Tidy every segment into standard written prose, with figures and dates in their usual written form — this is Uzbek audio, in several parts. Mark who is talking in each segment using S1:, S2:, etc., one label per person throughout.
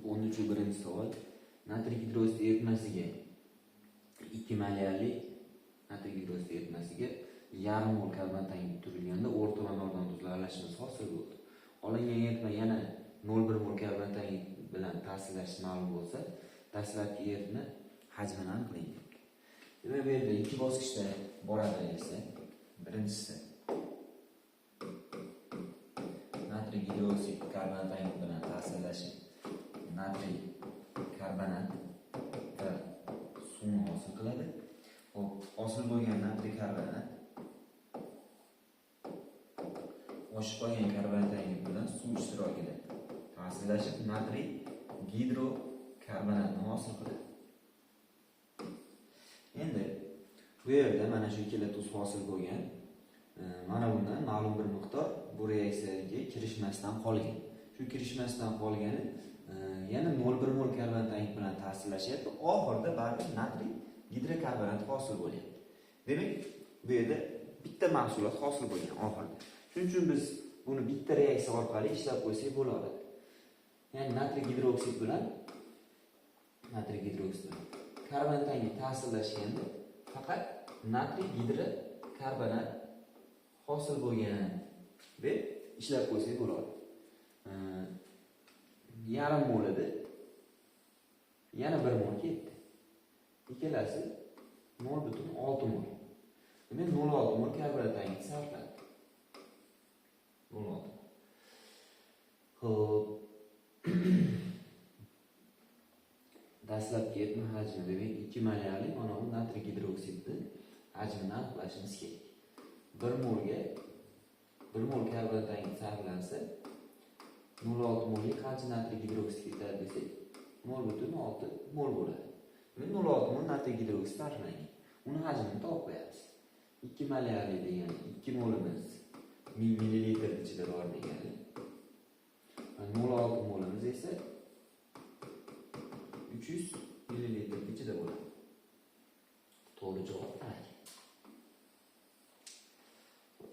S1: 13-birinchi savol. Natriy gidroksid eritmasiga 2 molyarli natriy gidroksid eritmasiga yarim mol karbonat turilganda o'rta va nordon tuzlar aralashmasi hosil bo'ldi. Olingan eritma yana 0,1 mol karbonat bilan ta'sirlashishi ma'lum bo'lsa, dastlabki eritma hajmini aniqlang debdi. Demak, bu yerda ikki bosqichda boradi esa. Birinchisi natriy gidroksid karbonat bilan ta'sirlashib natriy karbonat va suvni hosil qiladi. Xo'p, hosil bo'lgan natriy karbonat oshib qolgan karbonat bilan suv ishtirokida ta'sirlashib natriy gidrokarbonatni hosil qiladi. Endi bu yerda mana shu ikkala tuz hosil bo'lgan. Mana bundan ma'lum bir miqdor bu reaksiyaga kirishmasdan qolgan. Shu kirishmasdan qolgani yana 0,1 mol karbonat bilan ta'sirlashyapti. Oxirida baribir natriy gidrokarbonat hosil bo'lyapti. Demak, bu yerda bitta mahsulot hosil bo'lgan oxirida. Shuning uchun biz buni bitta reaksiya orqali ishlab qo'ysak bo'ladi. Ya'ni natriy gidroksid bilan karbonat ta'sirlashganda faqat natriy gidrokarbonat hosil bo'lgan deb ishlab qo'ysak bo'ladi. Yarim mol edi. Yana 1 mol ketdi. Ikkalasi 0,6 mol. Demak, 0,6 mol karbonat sarflandi. 0,6. Xo'p. Dastlabki eritma hajmi, demak 2 molyarli mana bu natriy gidroksidni hajmini aniqlashimiz kerak. 1 molga 1 mol karbonat sarflansa 0,6 molga qancha natriy gidroksid ketadi desak, 0,6 mol bo'ladi. Demak, 0,6 mol natriy gidroksid sarflangan. Uni hajmini topib qo'yamiz. 2 molyarli degani 2 molimiz 1000 millilitr ichida bor degani. 0,6 molimiz esa 300 millilitr ichida bo'ladi. To'g'ri javob A.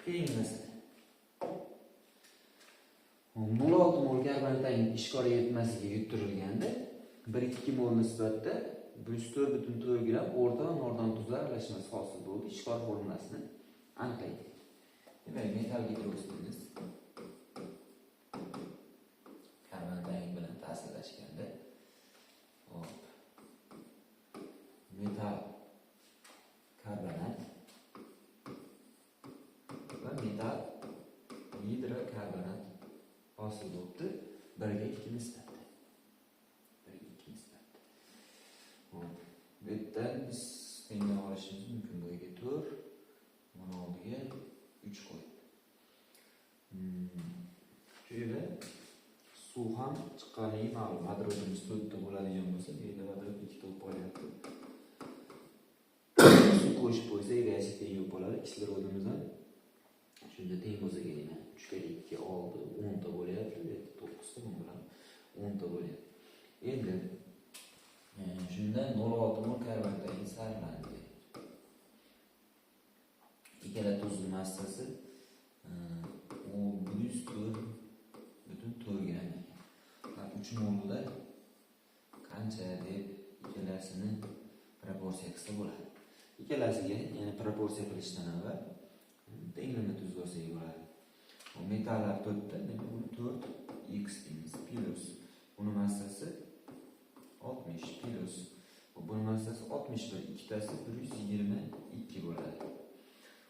S1: Keyingi masala. 0,6 mol karbonat ishqor eritmasiga yuttirilganda 1,2 mol nisbatda 104,4 gram o'rta va nordon tuzlar aralashmasi hosil bo'ldi. Ishqor formulasini aniqlaydi. Demak, metal gidroksidimiz karbonat bilan ta'sirlashganda hop, metal karbonat va metal gidrokarbonat hosil bo'libdi 1:2 nisbatda. 1:2 nisbatda. Hop, bu yerdan biz tenglab olishimiz mumkin. Bu yerga 4, buni oldiga 3 qo'yib. Shu yerda suv ham chiqqanligi ma'lum. Vodorodimiz 4 ta bo'ladigan bo'lsa, bu yerda vodorod 2 ta bo'lib qolyapti. Suv qo'shib qo'ysak, reaksiya teng bo'lib qoladi. Kislorodimiz ham shunda teng bo'lsa kerak. 3 kere 2 6, 10 ta bo'lyapti. Bu yerda 9 ta, bu bilan 10 ta bo'lyapti. Endi shunda 0,6 mol karbonat sarflandi. Ikkala tuzni massasi 104,4 gram ekan. 3 molda qancha deb ikkalasini proporsiya qilsa bo'ladi. Ikkalasiga, ya'ni proporsiya qilishdan avval tenglama tuzib olsak bo'ladi. Metallar 4 ta, demak buni 4x deymiz, plus buni massasi 60 plus buni massasi 61, ikkitasi 122 bo'ladi.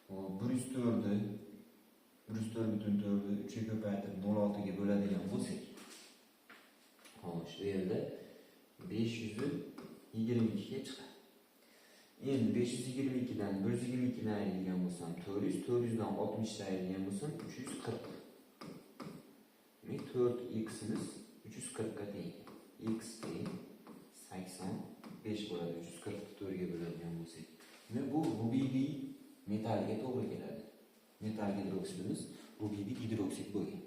S1: 104 104,4 3 ga ko'paytirib 0,6 ga bo'ladigan bo'lsak, xo'sh, bu yerda 522 ga chiqadi. Endi 522 dan 122 ni ayirgan bo'lsam 400, 400 dan 60 ni ayirgan bo'lsam 340. Demak, 4x'imiz 340 ga teng. X teng 85 bo'ladi 340 ni 4 ga bo'ladigan bo'lsak. Demak, bu rubidiy metalga to'g'ri keladi. Metal gidroksidimiz rubidiy gidroksid bo'lgan.